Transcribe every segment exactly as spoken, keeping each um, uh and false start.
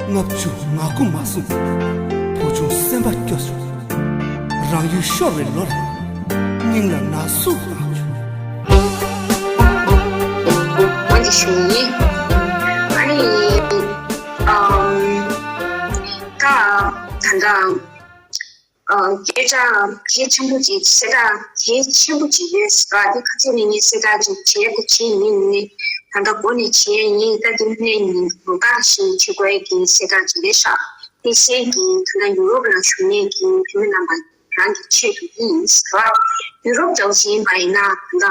ལྔ་བཅུ་ང་དགུ་མ་སོང་། བུ་ཆུང་སེམས་པ་སྐྱོ་བྱུང་། རང་ཡུལ་ཤོར་བའི་ལོ་རེད། སྙིང་ལ་ན་ཟུག་ལངས་བྱུང་། འོན་ཏེ་ཞུ་ཡིན། ཨ་ནི། ཨམ། ད་ད་ལྟ། ཨ། སྐད་ཆ་གལ་ཆེན་པོ་ཅིག་གསལ་བསྒྲགས་གལ་ཆེན་པོ་ཅིག་ཡོད་ཟེར་བ་འདི་ཁ་སང་ནས་ངས་གསལ་བསྒྲགས་ཅིག་བྱས་དང་བྱེད་ཡིན། ནས་ད་ལྟ་འགོ་ནས་བྱས་ཡིན། ད་འདི་ནས་ཉིན་ལོ་ལྟར་བཞིན་བྱེད་དགོས་ཡ་གི་གསལ་བསྒྲགས་ཅིག་རེད་ཤག་དེ་བཞིན་གྱི་ད་ལྟ་ཡུ་རོབ་ལ་བཞུགས་མཁན་གྱི་བོད་མི་རྣམ་པ་རང་གི་ཆེད་དུ་ཡིན་ཟེར་བ། ཡུ་རོབ་འདྲ་བོ་ཞིག་ཡིན་པ་ཡིན་ན་ད་ལྟ་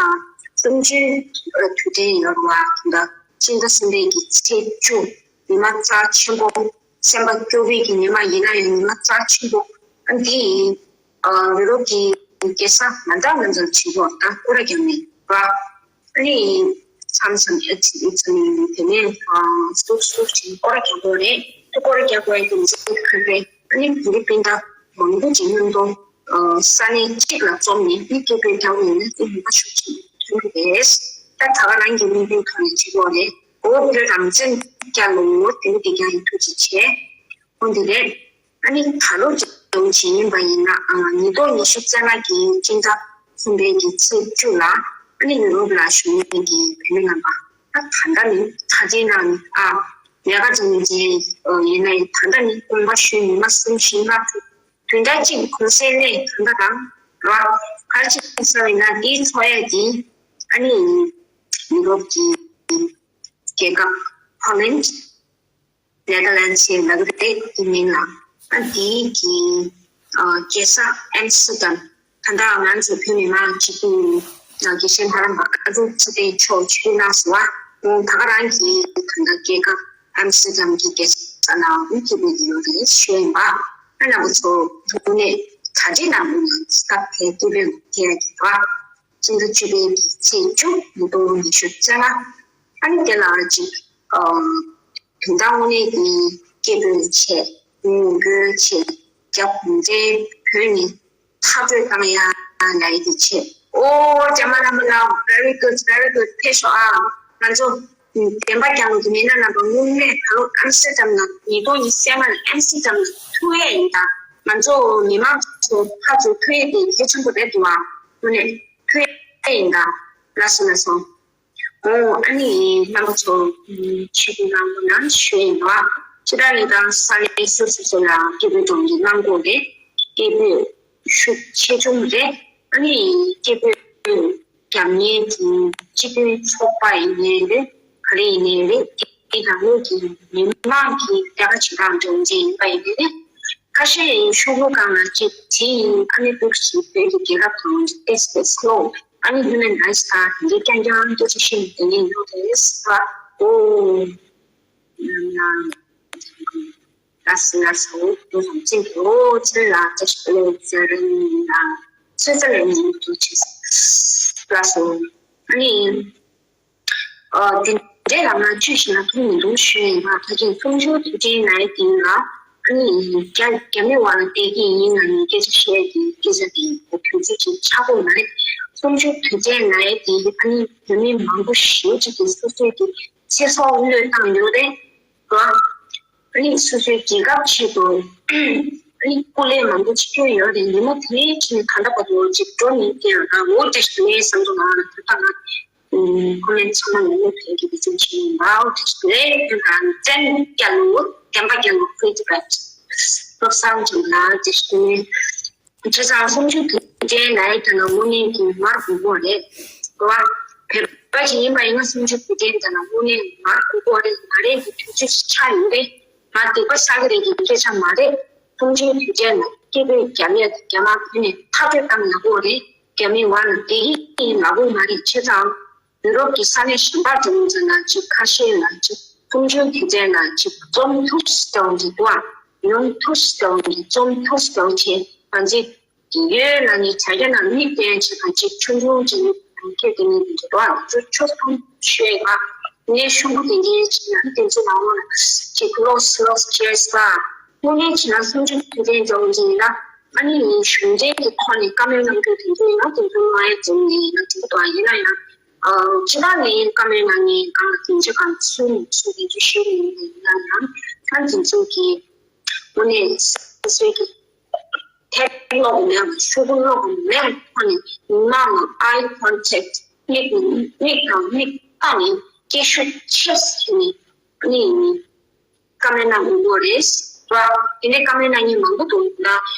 གསུམ་བཅུའི་དུས་དྲན་ཡོད་རེད་བ། ད་ལྟ་སྤྱི་ཟླ་གསུམ་པའི་གི་ཚེས་བཅུ། ཉི་མ་རྩ་ཆེན་པོ། སེམས་པ་སྐྱོ་བའི་གི་ཉི་མ་ཡིན་ན་ཡང་ཉི་མ་རྩ་ཆེན་པོ། ཨ། འདི་ཡིན། ཨ། ཡུ་རོབ་ཀྱི་རྒྱལ་ས་མ་འདྲ་མ་འདྲ་བྱེད་དགོས། ད་སྐོར་ར་རྒྱག་ནས་ར། ཨ་ནི་མཚམས་མཚམས་ཨེ་ཙི་ཨེ་ཙི་ནས་དེ་ནས། ཨ། སུབ་སུབ་བྱས་སྐོར་ར་རྒྱག་དགོས་རེད། དེ་སྐོར་ར་རྒྱག་དགོས་ཡ་དེ་ཚོ་ཁ་རེད། ཨ་ནི་དེ་རིང་སྤུན་ཟླ་མང་པོ་ཅིག་མཉམ་དུ། ཨ། ས་གནས་གཅིག་ལ་འཛོམས་ནས་མི་སྐད་འབོད་རྒྱག་ཡོང་ན་དེ་ཡིན་པ་ཤུགས་ཆེན་ཐོན་གྱི་རེད། ད་ད་ག་རང་གི་མིག་མདུན་ཐོག་ནས་བྱེད་དགོས་རེད། འོ་བོད་རང་བཙན་རྒྱལ་ལོ། དེ་རིང་དེ་རྒྱ་ཡིན། ཐུགས་རྗེ་ཆེ། འོ་འདི་རེད། ཨ་ནི་ད་ལོ་རྒྱལ་ལོ་ཇི་ཡིན་པ་ཡིན་ན། ཨ། ཉིས་སྟོང་ཉི་ཤུ་རྩ་ལྔ་གི་སྤྱི་ཟླ་གསུམ་པའི་གི་ཚེས་བཅུ་ལ། ཨ་ནི་ཡུ་རོབ་ལ་བཞུགས་མཁན་གྱི་བོད་མི་རྣམ་པ། ཨ། ད་ལྟ་ནི་ད་ལྟའི་ནང་ནི། ཨ། ལས་ཀ་འཛོམས་ཅན་ཡིན་ན་ཡང་ད་ལྟ་ནི་དགོངས་པ་ཞུས་ཉི་མ་གསུམ་བཞི་ལྔ་དྲུག་བདུན་ཕྲག་གཅིག་གུང་སེང་ནས་ད་ལྟ་རང་ར་ག་རེ་བྱེད་ས་ཡིན་ན་འདིའི་ཚོགས་ཡ་འདི། ཨ་ནི་ཡུ་རོབ་ཀྱི་རྒྱལ་ཁབ་ཧོ་ལན། ནེ་དར་ལན་ཌི་སི་ལབ་ཀྱི་རེད། དེ་མིན་ལ། ཨ། དེའི་གི། ཨ། རྒྱལ་ས་ཨམ་སི་ཏར་ཌམ། ད་ལྟ་ང་ཚོ་བོད་མི་མང་སྤྱི་འཐུས་ནང་དགེ་བཤེས་ལྷ་རམས་པ་ཨ་ཙི་ཚེ་བརྟན་མཆོག་ཆིབས་བསྒྱུར་གནང་སོང་བ། ད་ག་རང་གི་ད་ལྟ་རྒྱལ་ཁབ་ཨམ་སི་ཏར་ཌམ་གྱི་རྒྱལ་ས་ལ་མི་སྐད་འབོད་ཀྱི་ཡོད་རེད་ཞུ་ཡིན་པ། ཨ། རྣམ་པ་ཚོ་ཐུགས་ནས་ད་རྗེས་ནང་ལོགས་ལ་སྐབས་དེ་སྐད་འབོད་ཐེ་ཡ་གི་བ། སྤྱི་ཟླ་བཅུ་པའི་གི་ཚེས་བཅུ། ཉིས་སྟོང་ཉི་ཤུ་རྩ་ལྔ། ཨ་ནི་དེ་ལ་ཅིག་ཨ། དོན་དག་དངོས་གནས་ཀྱི་སྐད་འབོད་བྱས། ངོ་རྒོལ་བྱས། རྒྱ་གུང་ཁྲན་བོད་ནས་མཐའ་སྐྲོད་བཏང་ཡ་ལ་ཡི་གེ་བྱས། ཨོ། རྒྱ་མ་ར་མ་ལ། very good, very good. ཕེབས་ཤོག་ཨ། ང་ཚོ་བདེན་པ་རྒྱལ་ལོ་གི་མི་སྣ་རྣམ་པ། དངོས་གནས་ད་ལོ་ཨམ་སི་ཏར་ཌམ་ལ། ཉིས་སྟོང་ཉི་ཤུ་རྩ་ལྔ་ལ་ཨམ་སི་ཏར་ཌམ་ལ་ཐུག་ཡས་ཡིན་ད། ང་ཚོ་མི་མང་ཚོ་ཕར་ཚུར་ཐུག་ཡས་དེ་གལ་ཆེན་པོ་རེད་འདུག་ཨ། དངོས་གནས་ཐུག་ཡས་ཡིན་ད། ལགས་སོ་ལགས་སོ། ཨོ། ཨ་ནི་རྣམ་པ་ཚོ་ཆེད་དུ་གནང་དགོས་ན་ཞུ་ཡིན་པ། ཕྱི་དྲག་ལས་དང་ས་གནས་སོ་སོ་སོ་ལ་སྐད་འབོད་གཏོང་གི་གནང་དགོས་རེད། སྐད་འབོད་ཤུགས་ཆེ་ཆུང་རེད། ཨ་ནི་སྐད་འབོད་རྒྱབ་གཉེར་གྱི་སྤྱི་མཐུན་ཚོགས་པ་ཡིན་ནའི་རེད། ག་རེ་ཡིན་ནའི་རེད། དེ་དང་ལོགས་ཀྱི་མི་མང་གིས་ལས་ཀ་བྱེད་སྟངས་འདྲ་བོ་ཅིག་ཡིན་པ་ཡིན་ནའི་རེད། ཁ་ཤས་ཤོག་བུ་སྒང་ལ་ཅིག་བྲིས་ཡིན། ཨ་ནི་འདུག་སེ་བོད་ཀྱི་རྒྱལ་རབས་དང་ཏེས་ཏེས་ལོ། ཨ་ནི་ཧིའུ་མན་རའིཊ་དང་དེ་འདྲའི་རྐྱང་རྐྱང་སྐད་ཆ་བཤད་ནས་དེ་འདྲའི་ཡོད་རེད་ཟེར་བ། ཨོ། ལགས་སོ་ལགས་སོ། ཨོ། དེ་ཙམ་ཅིག་ཨོ། ཚེ་ལ་བཀྲ་ཤིས་བདེ་ལེགས་ཟེར་ཡིན་ལ། ཚེ་ཚེ་ལས་ཉིན་དུ་ཆེ་ལགས་སོ། ཨ་ནི། ཨ། དེ་འདྲའི་ལམ་ལ་བཅུད་ཞིག་ལ་མཐོང་མི་འདུག་ཞུ་ཡིན་པ། ད་གིན་གསུམ་བཅུའི་དུས་དྲན་ལབ་ཡས་དེ་ལ། ཨ་ནི་རྒྱ་རྒྱ་མི་བར་ལ་བསྡད་ཀྱི་ཡིན་ལབ་ནས་སྐད་ཆ་བཤད་ཀྱི་སྐད་ཆ་དེ་དུས་ཚོད་ཅིག་ཆགས་ཀྱི་ཡོད་མ་རེད། གསུམ་བཅུའི་དུས་དྲན་ལབ་ཡས་དེ་ཨ་ནི་བོད་མི་མང་པོ་ཞེ་ཅིག་གིས་སོ་སོའི་གི་ཚེ་སྲོག་བློས་བཏང་ཡོད་རེད། ཨ་ནི་སོ་སོའི་རྒྱལ་ཁབ་ཆེད་དུ་ཨ་ནི་སྐུ་ལས་མང་པོ་ཅིག་བསྐྱོན་ཡོད་རེད། ཉིན་མོ་དེ་ནས་ཕྱིན་ནས་ད་ལྟ་བར་དུ་ཅིག་འགྲོ་མི་དེ་ཡང་ད་འོ་དེ་ཞིག་ངའི་བསམ་བློ་ནང་ལ་ཐོབ་ཐང་ང་ཁོ་ནའི་ཚང་མ་ངོ་མ་ཕན་གྱི་འདུག་ཅིང་ཆེན་མའོ་དེ་ཞིག་ལས་དེ་དང་བཙན་རྒྱལ་ལོ་བདེན་པ་རྒྱལ་ལོ་ཕུལ་གྱི་རེད། བློ་བཟང་ཅིང་ལ་དེ་ཞིག་ངའི་བྱས་ཙང་གསུམ་བཅུའི་དུས་དྲན་ལབ་ཡས་དེ་ལ་དངོས་གནས་ཀྱི་མར་དགོས་མཁོ་རེད། གོ་བ། བོད་པ་ཞིག་ཡིན་པ་ཡིན་ན་གསུམ་བཅུའི་དུས་དྲན་དེ་ལ་དངོས་གནས་མར་དགོས་མཁོ་རེད། ང་རང་གི་དུས་ཚོད་ཆགས་ཡིན་པས་ང་སྡིག་པ་བསགས་ཀྱི་རེད་ཀྱི་སྐད་ཆ་མ་རེད། གསུམ་བཅུའི་དུས་དྲན་ལ་སྐད་འབོད་རྒྱབ་ཡས་དེ་རྒྱ་དམར་ཕུད་ནས་མཐའ་སྐྲོད་བཏང་ཡག་པོ་རེད། རྒྱ་མི་བར་ལ་བསྡད་ཀྱི་ཡིན་ལབ་དགོས་མ་རེད། བྱས་ཙང་ཡུ་རོབ་ཀྱི་ས་གནས་གཞན་པ་འགྲོ་མཁན་ཚོ་ལ་ཅིག་ཁ་ཤས་ལ་ཅིག་གསུམ་བཅུའི་དུས་དྲན་ལ་ཅིག་འཛོམས་ཐུབ་སྲིད་འདུག་ཨ། ཡོང་ཐུབ་སྲིད་འདུག་འཛོམས་ཐུབ་སྲིད་འདུག་བྱས་ང་ཚོས་ཡོད་ལ་ནི་བྱ་རྒྱ་ནང་མིག་བསྟན་བྱེད་པ་ཅིག་ཆུང་ཆུང་ཅིག་ཁྱེད་ཀྱི་ནི་འདི་འདྲ་ཅོ་ཆོ་ཐུང་ཤོས་ལ་ངའི་ཤོག་བུ་དེ་འདྲའི་ཅིག་ཡང་དེ་ཚོ་ནང་ལོགས་ལ་ཅིག་ལོགས་ལོགས་བྱས་ས་དངོས་གནས་བྱས་ན་གསུམ་བཅུའི་དུས་དྲན་འཛོམས་ཀྱི་ཡིན་ན་ཨ་ནི་ངའི་གཞུང་འབྲེལ་གྱི་ཐོག་ནས་བཀའ་མོལ་གནང་རྒྱུ་དེ་ཚོ་ཡིན་ན་དེ་ཚོ་ང་ཡང་འཛོམས་ནས་ཡིན་ན་དེ་འདྲ་ཡིན་ན་ཡང་། ཨ། སྤྱི་བཏང་ནས་བཀའ་མོལ་གནང་མཁན་གང་ལ་དེ་འདྲ་གང་ཚུལ་ནས་ཚུལ་དེ་ཚོ་ཤེས་ཀྱི་ཡོད་ན་ཡང་ཁ་ ཨ་དེ་ཚོ་གི་དངོས་གནས་སོ་སོའི་གི་ཐད་ཀློག་མེད་པ་ཤོག་བུ་ཀློག་མེད་པ་ཐོག་ནས་མི་མང་ལ་eye contact མིག་མིག་དང་མིག་ལྟ་ནས་སྐད་ཤུགས་ཆེ་ཙམ་ནས་ནི་བཀའ་མོལ་གནང་དགོས་རེད་བ། དེ་ནས་བཀའ་མོལ་གནང་མཁན་མང་པོ་འདུག་ན་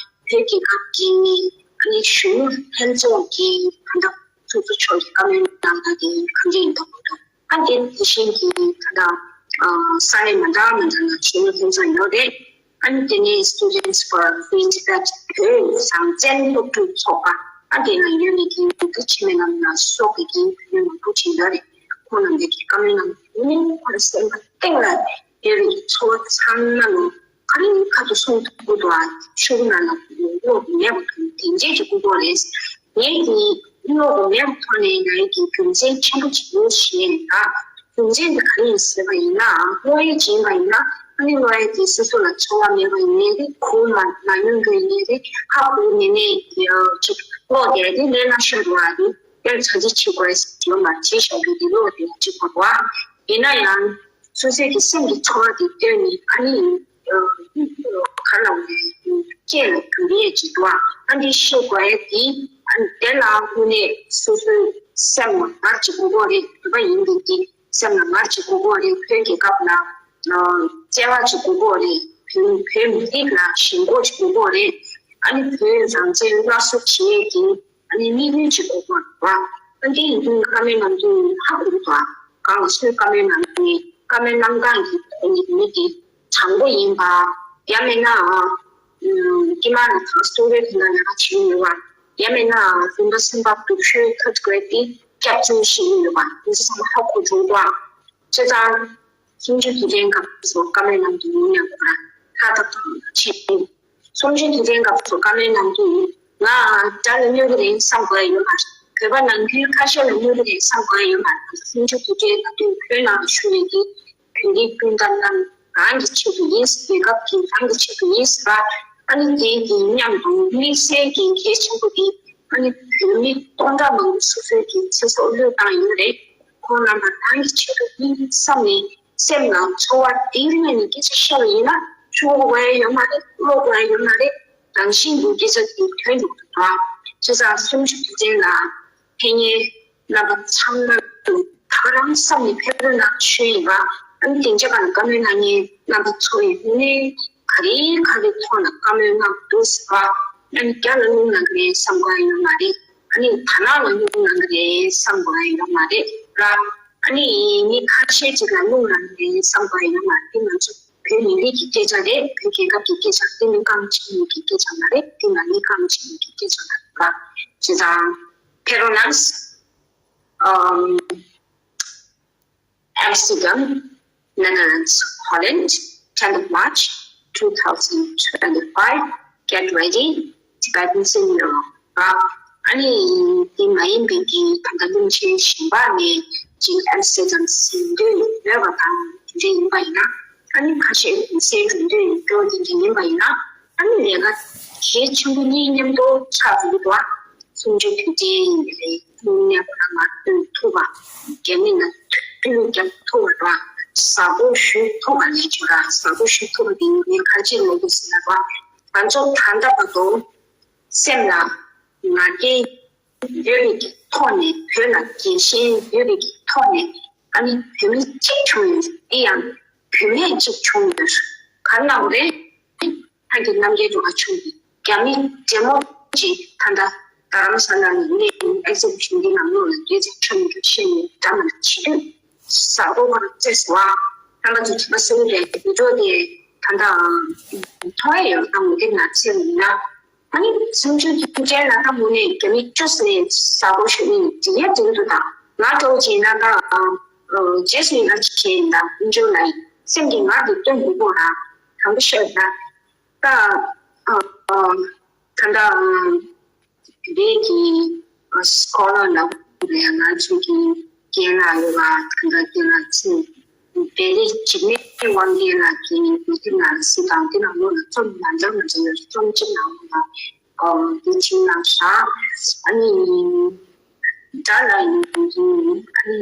བོད་རྒྱལ་ཁབ་ཀྱི་ནི་གཞོན་ནུ་ལྷན་ཚོགས་ཀྱི་ད་ལྟ་ཚོགས་གཙོ་མཆོག་གིས་བཀའ་མོལ་གནང་སྟངས་དེ་གང་འདྲ་ཡིན་མདོག་མདོག་ཨ་དེ་དེ་བཞིན་གྱི་ད་ལྟ་ས་གནས་མ་འདྲ་མ་འདྲ་ན་གཞོན་ནུ་ལྷན་ཚོགས་ཡོད་རེད། ཨ་ནི་དེ་ནས་Students for Free Tibet བོད་རང་བཙན་སློབ་ཕྲུག་ཚོགས་པ་ཨ་དེ་ལ་ཡོད་མེད་ཀྱི་འདུ་ཆེ་མེད་ལམ་ལ་སོགས་པའི་གི་བོད་མི་མང་པོ་ཅིག་ཡོད་རེད། ཁོང་རྣམས་ཀྱི་བཀའ་མོལ་གནང་ཡོད་མེད་ཁོ་རང་སེམས་པ་གཏིང་ལ་ཡོད་རེད། འཚོ་བ་ཚང་མ་ལོ་ག་རེ་ཁ་ཐུག་སོང་ཐུག་དུ་ཨ་ཤུགས་ན་ལ་ཡོད་མེད་པ་དང་དེ་འདྲས་ཀྱི་སྐུ་འཁོར་རེད། ངས་ཀྱི་ཀློག་གོ་མེད་པ་ཐོག་ནས་ང་ཡི་གི་རྒྱུ་མཚན་ཆེན་པོ་ཅིག་ཡོད་ཞེས་ལ། རྒྱུ་མཚན་དེ་ག་རེ་ཡིན་ཟེར་བ་ཡིན་ན་བློ་ཡིད་སྦྱིན་པ་ཡིན་ན་ཨ་ནི་བློ་ཡིད་དེ་སོ་སོ་ལ་འཚོ་བ་མེད་པ་ཡིན་ནའི་རེད། གོ་མ་མ་མྱོང་རྒྱུ་ཡིན་ནའི་རེད། ཧ་གོ་ནས་ནས་ཅིག་ཀློག་དེ་རེད། ལས་སླ་ཤོས་རེད་བ། རེད་དེར་ཚ་གྱི་བྱེད་དགོས་ཡོད་མ་རེད། བྱས་བཞག་རྒྱུ་དེ་ཀློག་དེ་གཅིག་པ་རེད་བ། ཡིན་ན་ཡང་སོ་སོའི་གི་སེམས་ཀྱི་ཚོར་བ་དེ་བཏོན་ནས་ཨ་ནི་ག་ལ་བ་སྐད་ལ་བསྒྱུར་ཡས་ཅིག་འདུག་ཨ། ཨ་འདི་ཤེས་དགོས་ཡས་དེ་ཨ་ནི་དེ་ལ་དངོས་གནས་སོ་སོའི་སེམས་ལ་ངར་ཅིག་དགོས་དགོས་རེད། བོད་པ་ཡིན་པའི་གི་སེམས་ལ་ངར་ཅིག་དགོས་དགོས་རེད། བོད་རྒྱལ་ཁབ་ལ་བརྩེ་བ་ཅིག་དགོས་དགོས་རེད། བོད་བོད་མི་རིགས་ལ་ཞེན་ཁོག་ཅིག་དགོས་དགོས་རེད། ཨ་ནི་བོད་རང་བཙན་སླར་གསོ་བྱེད་ཡས་ཀྱི་ཨ་ནི་དམིགས་ཡུལ་ཅིག་དགོས་དགོས་རེད་བ། ཨ་འདི་ཡིན་དུས་བཀའ་མོལ་གནང་དུས་ཧ་གོ་གི་འདུག་ཨ། གང་སུའི་བཀའ་མོལ་གནང་དུས་བཀའ་མོལ་གནང་སྟངས་ཀྱི་ཐོག་ནས་མི་དེ་དྲང་པོ་ཡིན་པ། ཡང་མིན་ན་ཨ་དཀྱིལ་མ་ལ་ཐང་སྟོད་རེ་དེ་ན་ལས་ཀ་བྱེད་ཡོད་པ། ཡང་མིན་ན་ཨ་རིམ་པ་གསུམ་པ་སྡུག་ཤོས་ཁ་ཐུག་རེད་དེ་སྐྱབས་བཅོལ་ཞིག་ཡོད་པ། འདི་ཚོ་ཚང་མ་ཧ་གོ་འགྲོ་གི་འདུག་ཨ། བྱས་ཙང་། གསུམ་བཅུའི་དུས་དྲན་སྐབས་སུ་བཀའ་མོལ་གནང་དུས་ཡིན་ཡང་ཁོ་རང་ཧ་ཐག་ཐག་ཆད་ཡིན། གསུམ་བཅུའི་དུས་དྲན་སྐབས་སུ་བཀའ་མོལ་གནང་དུས་ང་དགྲ་ལ་གནོད་ཀྱི་རེད་བསམ་དགོས་ཡ་ཡོད་མ་རེད། བོད་པ་ནང་ཁུལ་ཁ་ཤས་ལ་གནོད་ཀྱི་རེད་བསམ་དགོས་ཡ་ཡོད་མ་རེད། གསུམ་བཅུའི་དུས་དྲན་ལ་དུས་བོད་ནང་ལ་བཞུགས་ཡོད་ཀྱི་བོད་རིགས་སྤུན་ཟླ་རྣམས་རང་གི་ཆེད་དུ་ཡིན། རྒྱལ་ཁབ་ཀྱི་རང་གི་ཆེད་དུ་ཡིན་ཟེར་བ། ཨ་ནི་དེའི་གི་མཉམ་དུ་དམིགས་བསལ་གྱི་གལ་ཆེན་པོ་དེ་ཨ་ནི་བོད་མི་སྟོང་ཕྲག་མང་པོ་སོ་སོའི་གི་ཚེ་སྲོག་བློས་བཏང་ཡོད་རེད། ཁོང་རྣམ་པ་རང་གི་ཆེད་དུ་ཡིན་བསམ་ནས་སེམས་ནང་ཚོར་བ་དེའི་ངོས་ནས་སྐད་ཆ་བཤད་པ་ཡིན་ན་ཆུ་བོ་བ་ཡ་ཡོད་མ་རེད། གློག་བ་ཡ་ཡོད་མ་རེད། རང་བཞིན་གྱི་སྐད་ཆ་དེ་ཐོན་འདུག་འདུག་བ། བྱས་ཙང་གསུམ་བཅུ་དུས་དྲན་ལ་ཕེབས་མཁན་རྣམ་པ་ཚང་མ་དུ་ད་ག་རང་བསམ་ནས་ཕེབས་རོགས་གནང་ཞུ་ཡིན་པ། ཨ་ནི་སྡིངས་ཆ་སྒང་ལ་བཀའ་མོལ་གནང་མཁན་རྣམ་པ་ཚོ་ཡིས་དངོས་གནས་ག་རེ་ག་རེ་ཐོག་ལ་བཀའ་མོལ་གནང་འདུག་ཟེར་བ། ཨ་ནི་རྒྱ་ལ་རླུང་ལངས་ཀྱི་རེད་བསམ་དགོས་ཡ་ཡོད་མ་རེད། ཨ་ནི་དར་ནག་ལ་རླུང་ལངས་ཀྱི་རེད་བསམ་དགོས་ཡ་ཡོད་མ་རེད་ར། ཨ་ནི་མི་ཁ་ཤས་ཅིག་ལ་རླུང་ལངས་ཀྱི་རེད་བསམ་དགོས་ཡ་ཡོད་མ་རེད། ང་ཚོ་བོད་མི་རིགས་ཀྱི་སྐད་ཆ་རེད། བོད་རྒྱལ་ཁབ་ཀྱི་སྐད་ཆ་དེ་ནི་རྐང་བྱིན་གྱི་སྐད་ཆ་མ་རེད། དེ་ང་ནི་རྐང་བྱིན་གྱི་སྐད་ཆ་མ་རེད་ར། བྱས་ཙང་ཕེབས་རོགས་གནང་། ཨམ། Amsterdam, Netherlands, Holland, tenth of March two thousand twenty-five. Get ready, Tibetan Senior. ཨ་ནི་དེ་མ་ཡིན་པའི་གི་ད་ལྟ་གླིང་ཆེན་གཞན་པ་ནས་ཅིག་ཨེམ་སི་ཊར་ཌམ་ཟིན་འདོད་ཡོད་པ་དང་དེ་འདྲ་ཡིན་པ་ཡིན་ན་ཨ་ནི་ཁ་ཤས་གསན་འགྲོ་འདོད་ཡོད་འགྲོ་དེ་འདྲ་ཡིན་པ་ཡིན་ན་ཨ་ནི་ལས་ཀ་གལ་ཆེན་པོ་གཉིས་མཉམ་དུ་ཆགས་འདུག་པ། གསུམ་བཅུའི་དུས་དྲན་ཡིན་པ་རེད། དངོས་གནས་ཁོ་རང་ང་ཐུག་ཐུབ་པ། རྒྱ་མི་ལ་མཐུན་རྒྱག་ཐུབ་པ་ར། གཟའ་སྐོར་ཞུ་ཐུབ་པ་ལས་བྱུང་ར། གཟའ་སྐོར་ཞུ་ཐུབ་པ་དེ་ངས་ག་རེ་བྱས་ལབ་དགོས་ཟེར་ན་ར། ང་ཚོ་ད་ལྟ་བར་དུ་སེམས་ལ་ང་རྒྱལ་ཡོད་པའི་གི་ཐོག་ནས་བོད་ལ་རྒྱལ་ཞེན་ཡོད་པའི་གི་ཐོག་ནས་ཨ་ནི་བོད་མི་གཅིག་བྱུང་ཡོད། དེ་ཡང་བུད་མེད་གཅིག་བྱུང་ཡོད། ག་རེ་ལབ་རེད། ཧན་གྱི་རྣམ་རྒྱལ་འགྲོ་བ་ཆུང་གི་རྒྱ་མི་རྒྱལ་མོ་གཅིག་ད་ལྟ་རྡ་རམ་ས་ལ་ནས་གནས་ཨེག་ཟི་བི་ཤན་འདི་ནང་ལོགས་ལ་སྐད་ཆ་ཁྲོད་ནས་བཤད་ནས་འདྲ་མ་ཆེ་དུས་གཟའ་སྐོར་བར་བཙས་སོ། ཨ་རྣམ་པ་ཚོ་དྲི་བ་གསལ་པོ་རེད། བི་ཌིའོ་དེ་ད་ལྟ་མཐོང་ཡ་ཡོད་དང་མི་དེ་ན་ཚེ་ཡིན་ན། ཨ་ནི་གསུམ་བཅུའི་དུས་དྲན་ལ་ད་མུ་ནས་རྒྱ་མི་བཅུ་ཟིན་ནས་གཟའ་སྐོར་ཞུ་ནས་འགྲིག་ཡ་འགྲིག་འདུག་ད་ང་འདྲ་བོ་བྱས་ན་ད་རྗེས་སུ་ཡི་རང་བྱས་ཡིན་ད་ཀུན་སྤྱོད་ལ་སེམས་ཀྱི་ངར་དེ་སྟོན་དགོས་པོ་ར་དང་པོ་ཤོད་ད། ད་ད་ད་བོད་ཀྱི་སྐོར་ལ་ལབ་རེད། ང་ཚོ་གི་རྒན་ལགས་ཡོད་ལ་ད་ལྟ་རྒན་ལགས་ཚེ་བེ་རི་འཇིགས་མེད་དབང་རྒྱལ་ལགས་ཀྱི་མི་ཐིག་ནང་སྲིད་དང་དེ་ནང་ལོགས་ལ་རྩོམ་མ་འདྲ་མ་འདྲ་ཡོད། རྩོམ་གཅིག་ནང་ལོགས་ལ་ཨོ་དེ་ཕྱིན་ལ་ཤག་ཨ་ནི་དགྲ་ལ་ཡིན་ཨ་ནི་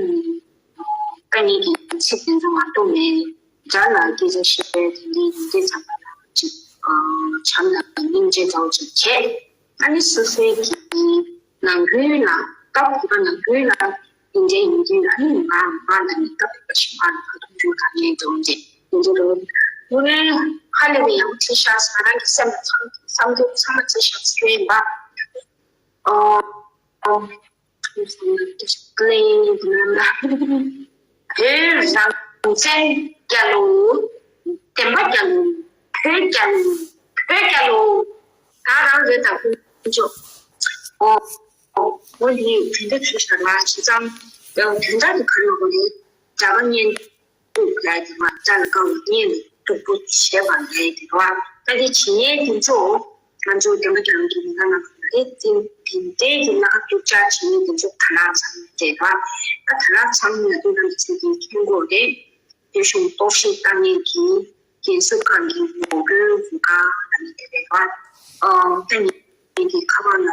དཀའ་ངལ་གྱི་ཚིག་དེ་ཚོ་མ་གཏོགས་མེད། དགྲ་ལ་སྐད་ཆ་བཤད་དེ་འདྲའི་ཡི་གེ་ཚང་མ་ལ་ཅིག་བྱམས་དང་སྙིང་རྗེ་འདྲ་བོ་ཅིག་བྱས། ཨ་ནི་སོ་སོའི་གི་ནང་ཁུལ་ལ་སྐབས་དེ་ག་ནང་ཁུལ་ལ་དེ་འདྲའི་ཡིན་དུས་ཨ་ནི་ང་ང་ལ་ནི་སྐབས་དེ་ག་ཞིག་ང་ལ་ཁ་ཐུག་རྒྱུ་ག་ངས་འདྲ་བོ་ཅིག་དེ་འདྲ་འདྲ་བོ་དངོས་གནས་ཧ་ལས་པའི་ཡག་པོ་བྱས་ཤག་ང་རང་གི་སེམས་ལ་བསམ་བསམ་བློ་ཚང་མ་བྱས་ཤག་ཟེར་ཡིན་པ། ཨོ། ཨོ། བོད་རང་བཙན་རྒྱལ་ལོ། བདེན་པ་རྒྱལ་ལོ། བོད་རྒྱལ་ལོ། བོད་རྒྱལ་ལོ། ད་རང་རེད་ད་དཀོན་མཆོག་ཨོ། ཨོ། འོ་ཡིན་དེ་འདྲ་བྱས་ཤག་ལ་བྱས་ཙང་ཡང་དོན་དག་དེ་ག་རེ་ལབ་དགོས་རེད། རྒྱ་གར་གཉེན་སྒྲིག་ལས་དེ་མ་རྩ་ལ་དཀའ་བ་གཉེན་སྒྲུབ་པོ་བྱས་པ་ལས་དེ་བ་ད་དེ་བྱེད་ཉེན་དེ་ཚོ་ང་ཚོ་བདེན་པ་རྒྱལ་ལོ་གི་མི་སྣ་རྣམས་ལ་རེད། དེ་དེ་འདྲའི་གི་ལ་སྟོབས་ཆག་བྱེད་ཉེན་དེ་ཚོ་དར་ལག་ཚང་རེད་བ། ད་དར་ལག་ཚང་ན་དེ་རང་གི་ཚེ་གི་ཁྱོན་གོ་རེད། རྒྱ་གཞུང་གཏོར་བཤིག་བཏང་ཉེན་གྱི་རྒན་གསོ་ཁང་གི་ངོ་རྒོལ་འཛིན་ཁང་ལ་ནི་དེ་རེད་བ། ཨ་ད་ནི་དེ་གི་ཁ་པར་ལ་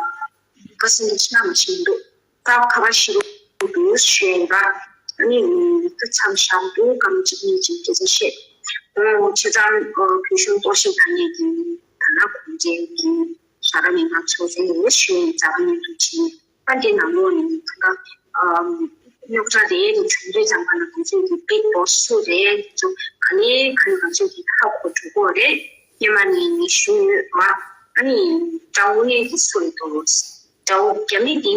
ཁ་སང་གི་ཕྱི་ནང་མ་ཤེས་འདུག་ད་ཁ་པར་ཤི་རུ་འདུག་ཞུས་ཡིན་པ། ཨ་ནི་ད་མཚམས་བཞག་འདུག་གམ་གཅིག་གཉིས་ཅིག་སྐད་ཆ་བཤད། ཨོ་བྱས་ཙང་ཨ་བོད་གཞུང་གཏོར་བཤིག་བཏང་ཡས་ཀྱི་ད་ལ་གུང་ཁྲན་གྱི་ཞྭ་སྒབ་མི་མང་ཚོགས་རེད་ཞུས་ཡིན། རྫ་པ་ཉིད་དུ་ཕྱིན་པ་འདི་ནང་ལོགས་ནས་ད་ལྟ་ཨ་རྙོག་དྲ་རེ་རེ་བྱུང་དུས་ཙམ་པ་ལ་ང་ཚོས་ཀྱི་big boss སུ་རེད་ཚོ་ག་ནས་ག་ནས་ང་ཚོས་ཀྱི་ཧ་གོ་འགྲོ་གི་རེད། སྔོན་མ་ནས་ངས་ཞུས་ཡོད་བ། ཨ་ནི་དགྲ་བོ་ངེད་ཀྱི་སུ་རེད་དོ། དགྲ་བོ་རྒྱ་མི་འདི་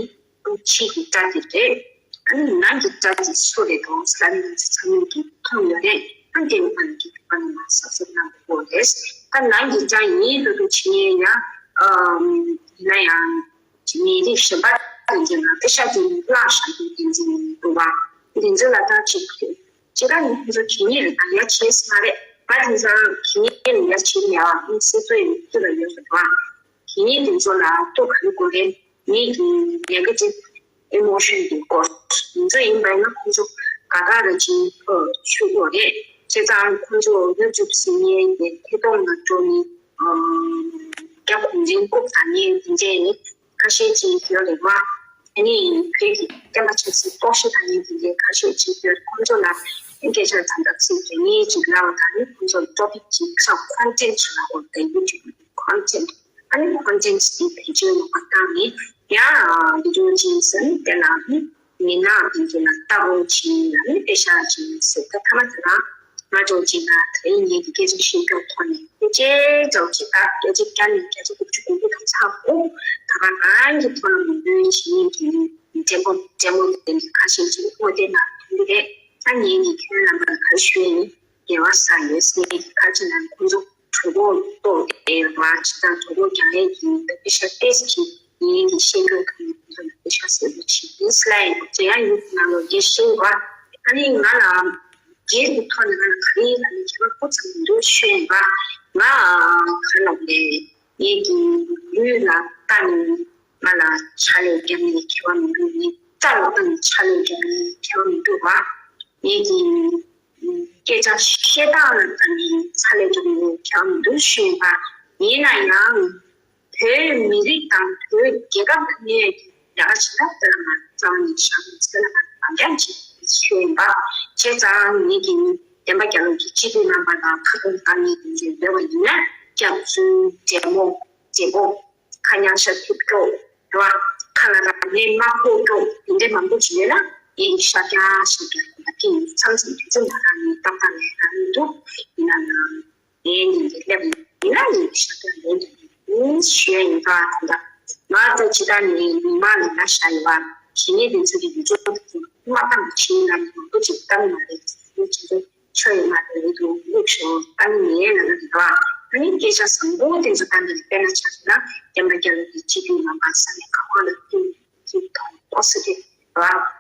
ཕྱི་གི་དགྲ་དེ་རེད། ཨ་ནི་ནང་གི་དགྲ་དེ་སུ་རེད་དོ་ཟེར་ནས་ང་ཚོ་ཚང་མས་ཀྱི་མཐོང་ཡོད་རེད། ཨ་དེ་ནི་ཨ་ནི་ཀྱི་ཨ་ནི་མ་གསལ་གསལ་གནང་དགོས་རེད། ད་ནང་གི་དགྲ་ཡིན་ལུ་ལུ་བྱེད་ཡས་ཡ་ཨམ་ཡིན་ན་ཡང་མི་རིགས་གཞན་པ་དེ་འཛིན་ན་དེ་ཤ་དེ་བརླག་བཞག་དེ་འཛིན་འདུག་བ། དེ་ཚོ་ལ་ད་ཅིག་ཅི་ལ་ནི་ཁོ་ཚོ་གད་སྙིགས་རེད་ད་ཡ་བྱེད་ས་མ་རེད། ང་དེང་སང་གད་སྙིགས་ལ་ཡ་བྱེད་མེད་ཨ་སྲིད་ཚོ་ཡི་ཁྱི་ལ་ཡོད་རེད་བ། གད་སྙིགས་དེ་ཚོ་ལ་ལྟོ་ག་རེ་དགོས་རེད། མི་གི་negative emotion དེ་སྐོར་དེ་ཚོ་ཡིན་པ་ཡིན་ན་ཁོ་ཚོ་དགའ་དགའ་ར་ཅིག་ཆུད་དགོས་རེད། བྱས་ཙང་ཁོ་ཚོ་ཡུ་ཊུབ་ཟེར་མཁན་དེ་ཐད་གཏོང་ལ་འགྲོ་ནི་རྒྱ་གུང་ཁྲན་རྐུབ་བཏང་མཁན་དེ་འདྲས་ནི་ཁ་ཤས་ཅིག་ཡོད་རེད་བ། ཨ་ནི་བོད་ཀྱི་བསྟན་པ་ཆབ་སྲིད་རྟོག་ཞིབ་བཏང་མཁན་དེ་འདྲས་ཁ་ཤས་ཅིག་ཡོད་རེད། ཁོ་ཚོ་ལ་སྐད་ཆ་ད་ལྟ་ཚིག་རེ་གཉིས་ཅིག་ལབ་པ་དང་ནི་ཁོ་ཚོ་ཊོ་པིག་ཅིག་ཁ་ཁོན་ཊེན་ཊི་ཅིག་ལབ་དགོས་རེད། ཡུ་ཊུབ་ཁོན་ཊེན་ཊི། ཨ་ནི་ཁོན་ཊེན་ཊི་དེ་བེད་སྤྱོད་ཡོང་བ་བཏང་ནས་ཡང་བི་ཌིའོ་ཅིག་ཟེར་ནས་དེ་ལ་ནི་མི་ནག་དེ་ཚོ་ལ་ལྟ་སྐོར་བྱེད་ཡ་ནི་དཔེ་ཤག་ཅིག་ཟེར། ད་ཐ་མ་དེ་ལ་ང་ཚོ་ཅིག་ལ་དེ་རིང་ངས་ཀྱི་སྐད་ཆ་བཤད་རྒྱུ་ཐོག་ནས་སྐད་ཆ་ཅིག་ད་སྐད་ཆ་བསྐྱར་ནས་བརྒྱ་ཆ་དགུ་བཅུ་གོ་དགུ་དང་ཚགས་པོ་ད་ག་རང་གི་ཐོག་ལ་མོས་མཐུན་བྱེད་མཁན་གྱི་འདྲེ་མོ་འདྲེ་མོ་དེ་འདྲ་ཁ་ཤས་ཅིག་དངོས་བསྟན་ལ་ཐོན་གྱི་རེད། ད་ངས་ནི་ཁྱོད་རྣམ་པ་ལ་ག་རེ་ཞུ་ཡ་ཡིན། འགལ་བ་ཟ་ཡོད་སའི་ཁ་ཆེ་ནང་ཁོང་ཚོ་གྲོད་ཁོག་ལྟོགས་ཏེ་མར་ཇི་ལྟར་གྲོད་ཁོག་རྒྱག་ཡས་ཀྱི་པེ་ཤ་ཏེས་ཀྱི་ངེད་ཀྱི་ཤེས་འདོད་ཁ་ནས་ཁོང་ཚོ་ལ་པེ་ཤ་ཟེར་བ་ཞིག་ཡིན་སླ་ཡིན་པ་དེ་ཡང་ཡུལ་ནང་ལོ་རྒྱས་ཤེས་བ། ཨ་ནི་ང་ལ་སྒེར་གྱི་ཐོག་ནས་ང་ལ་ག་རེ་ཡིན་ལ་ནི་ཁྱད་པར་སྤུ་ཙམ་མི་འདུག་ཤོད་ཡིན་པ། ང་ག་ལབ་ལས་ངེད་ཀྱི་ལུས་ལ་ལྟ་ནས་ང་ལ་ཕྱག་ལས་རྒྱབ་ནས་ཁྱད་པར་མི་འདུག་ངའི་རྩ་ལ་ལྟ་ནས་ཕྱག་ལས་རྒྱབ་ནས་ཁྱད་པར་མི་འདུག་བ། ངེད་ཀྱི་སྐད་ཆ་བཤད་སྟངས་ལ་ད་ནི་ཚ་ལས་འཇོག་ནས་ཁྱབ་མི་འདུག་ཞུས་པ་ཡིན་ན་ཡང་། བོད་མི་རིགས་དང་བོད་རྒྱལ་ཁབ་ལ་གནས་ཀྱི་ལས་ཀ་བྱེད་སྟངས་དེ་ལ་མ་རྩ་བ་ནས་བཞག་ནས་ཚེ་ལ་མ་འགྱངས་བྱེད་ཞུས་ཡིན་པ། བྱས་ཙང་ངེད་ཀྱི་བདེན་པ་རྒྱལ་ལོ་གི་སྤྱི་འཐུས་རྣམ་པ་ལ་ཁ་སྐོང་བཏང་ནས་དེ་འདྲ་ཡོད་པ་ཡིན་ན་སྐྱབས་བཙུན་འདྲེ་མོ་འདྲེ་མོ། ཁ་ཉག་ཤ་ཐིབས་ཀྱོག་རེད་བ། ཁ་ལ་རང་མེད་དམར་ཁོག་ཀྱོག་དེ་འདྲའི་མང་པོ་ཅིག་ཡོད་ན་ངེད་ཀྱི་ཤ་རྒྱགས་ཤ་རྒྱགས་ལ་སྐྱེ་ཡིན། མཚམས་མཚམས་དུས་ཚོད་མ་རག་ནས་ཏག་ཏག་ལས་རག་མི་འདུག་ཡིན་ན་ཡང་ངའི་ཉིན་གྱི་སླེབས་ཡིན་ན་ངེད་ཀྱི་ཤ་རྒྱགས་ལས་འདུག་ཞུ་ཡ་ཡིན་པ་དང་། ད་ང་ད་ཇི་ལྟར་ནས་མི་མང་ལ་ང་ཤ་ཡོད་བ་ཞི་ཉེ་དེ་ཚོ་གི་ཡུལ་ཕྱོགས་དེ་ཚོ་མ་བཏང་བ་ཕྱིན་ན་མང་པོ་ཅིག་བཏང་མ་རེད་ཟེར་གྱི་འདུག་ཆོས་ཡོད་མ་རེད་འདུག་ལུགས་ཤོག་ད་ནི་ངའི་ལ་ལ་རེད་བ། ད་ནི་སྐད་ཆ་བཟང་པོ་དེ་ཚོ་ད་ནི་དཔེར་ན་ཆ་བཞག་ན་རྒན་པ་རྒྱལ་བ་གི་སྤྱི་འཐུས་རྣམ་པ་ས་གནས་ཁག་ཁག་ལ་ཐུག་ཐུག་དང་པོ་སི་ཊིབ་རེད་བ།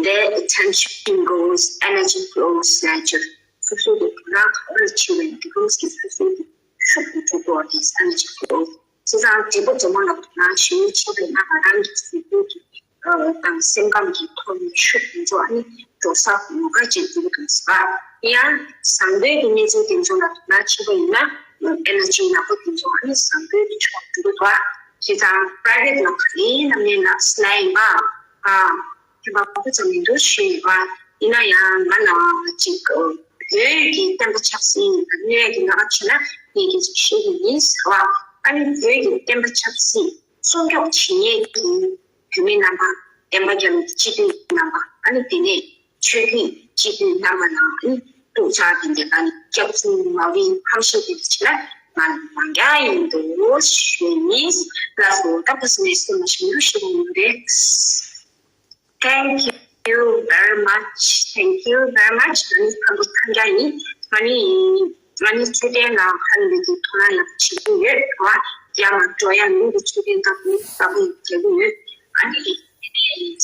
The attention goes, energy flows ནས་ཅིག་སོ་སོའི་གི་དོ་སྣང་ག་པར་ཕྱིན་པའི་དེ་ཀུན་གྱི་སོ་སོའི་གི་ཤུགས་ཀྱི་འགྲོ་སྐོར་དེ་ས་ནས་ཅིག་ཡོད། བྱས་ཙང་འབྲས་བུ་འབྲས་མོ་ལ་དོ་སྣང་ཞེ་པོ་བྱས་པས་ན་ང་རང་གི་སེམས་ཁུར་གྱི་དང་སེམས་ཁམས་ཀྱི་ཐོག་ནས་ཤུགས་དེ་ཚོ་ཨ་ནི་འགྲོ་ས་ལོགས་ཀ་ཅིག་འདུག་གམ་ཟེར་བ། ཡང་བཟང་པོའི་གི་གནས་ཚུལ་དེ་ཚོ་ལ་དོ་སྣང་བྱེད་པ་ཡིན་ན་ཨེ་ནར་ཇི་ཡག་པོ་དེ་ཚོ་ཨ་ནི་བཟང་པོའི་གི་ཕྱོགས་འགྲོ་གི་འདུག་བ། བྱས་ཙང་པ་རའི་ཝེ་ཊི་ལ་ག་ལེ་ནམ་ནས་ལ་སི་ལ་ཡིན་པ། ཨ། ཁྱད་པར་མང་པོ་ཙམ་མི་འདུག་ཞུས་ཡོད་པ། ཡིན་ན་ཡང་ང་ལ་ཅིག་བོད་ བོད་ཀྱི་བསྟན་པ་ཆབ་སྲིད་གནས་ཀྱི་ནང་ཆེ་ན་ངེད་ཀྱི་ཅིག་ཤེས་ཀྱི་ཡིན་ཟེར་བ། ཨ་ནི་བོད་ཀྱི་བསྟན་པ་ཆབ་སྲིད་སྲུང་སྐྱོབ་བྱེད་མཁན་གྱི་བོད་མི་རྣམ་པ། བསྟན་པ་རྒྱལ་ལོ་སྤྱི་འཐུས་རྣམ་པ། ཨ་ནི་དེ་ནས་ཆོས་བརྒྱུད་སྤྱི་འཐུས་རྣམ་པ་ནང་ཨ་ནི་ཐུགས་ཕྱག་དེ་འདྲ་ཨ་ནི་སྐྱབས་བཅོལ་མ་བའི་ཧམ་ཤེད་དེ་འདྲ་བྱེད་ན་ང་མང་རྒྱ་ཡིན་འདུག་ཞུས་ཡིན། ལགས་སོ། ད་ཁོ་སི་ནས་སེམས་མ་ཞིམ་རུ་ཞིག་ཡོང་རེད། Thank you very much. Thank you very much. ང་ནི་ཕན་པོ་ཐང་རྒྱ་ཡིན། ང་ནི་ང་ནི་མཆོད་རྟེན་ལ་ཧ་ལས་ཀྱི་ཐོ་རངས་ཡག་པོ་བྱེད་ཀྱི་ཡོད། བ་ཡ་མ་འགྲོ་ཡ་ལུང་གི་མཆོད་རྟེན་ལྟ་བུ་ལྟ་བུ་རྒྱག་གི་ཡོད། ཨ་ནི་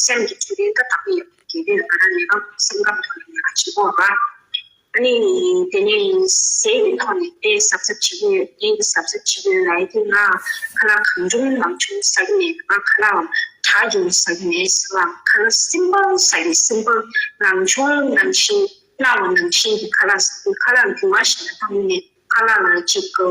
སེམས་ཀྱི་མཆོད་རྟེན་ད་ལྟ་བུ་ཡག་པོ་རྒྱག་གི་ཡོད། ང་རང་ལས་ཀ་སེམས་ཁམས་ཐོག་ནས་ཡག་པོ་བྱེད་དགོས་བ། ཨ་ནི་དེ་ནས་ཟས་ཀྱི་ཐོག་ནས་དེ་གཟབ་གཟབ་བྱེད་ཀྱི་ཡོད། དེ་གཟབ་གཟབ་བྱེད་ཀྱི་ཡོད་ལ། ཨེ་དེ་ང་ཁ་ལག་གང་བྱུང་མང་བྱུང་ཟ་གི་མེད། ང་ཁ་ལག་གྲ་རྒྱུན་ཟ་གི་མེད་ཟེར་བ། ཁ་ལག་སིམ་པལ་ཟ་གི། སིམ་པལ་ནང་ཆུང་ནང་བཞིན་སྣང་བ་ནང་བཞིན་གྱི་ཁ་ལག་ཟ་གི། ཁ་ལག་རྒྱུ་མ་ཞིག་ལ་བཏང་ནས་ཁ་ལག་ལ་ཅིག་གི་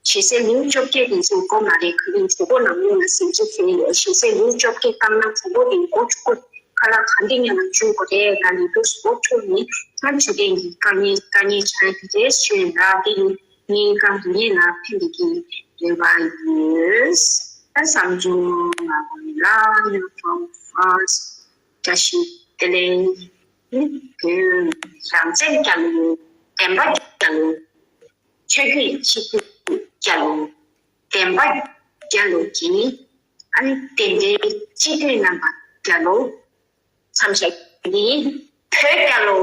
ཞེ་སའི་ལེའུ་བཅོ་བརྒྱད་དེ་ཚོ་དགོས་མ་རེད། ག་རེ་གྲོད་ཁོག་ནང་ལོགས་ལ་ཟིང་ཆ་ཟིན་ཡོད། ཞེ་སའི་ལེའུ་བཅོ་བརྒྱད་བཏང་ན་གྲོད་ཁོག་དེ་འགོ་ཚུགས་གོ། ཁ་ལག་ག་འདི་ཉལ་ན་འཇུ་དགོས་རེད། ལ་ནི་དུས་སུ་འགོ་ཚུགས་ནི་ང་ཆུ་ལྡན་གྱི་དཀའ་ངལ་དཀའ་ངལ་ཆགས་ཀྱི་རེད་ཞུས་ལ། དེ་ཡིན་ངའི་དཀའ་ངལ་ལ་ཕན་པའི་གི་རེ་བ་ཡོད། ད་བསམ་བྱུང་ང་ལ་ཡོད་ཀྲོང་ཧྥང་བཀྲ་ཤིས་བདེ་ལེགས། བོད་རང་བཙན་རྒྱལ་ལོ། བདེན་པ་རྒྱལ་ལོ། ཆོས་བརྒྱུད་སྤྱི་འཐུས་རྒྱལ་ལོ། བདེན་པ་རྒྱལ་ལོ་གྱིས། ཨ་ནི་དེ་འདྲའི་སྤྱི་འཐུས་རྣམ་པ་རྒྱལ་ལོ། མཚམས་བཞག་གི་ཡིན། བོད་རྒྱལ་ལོ།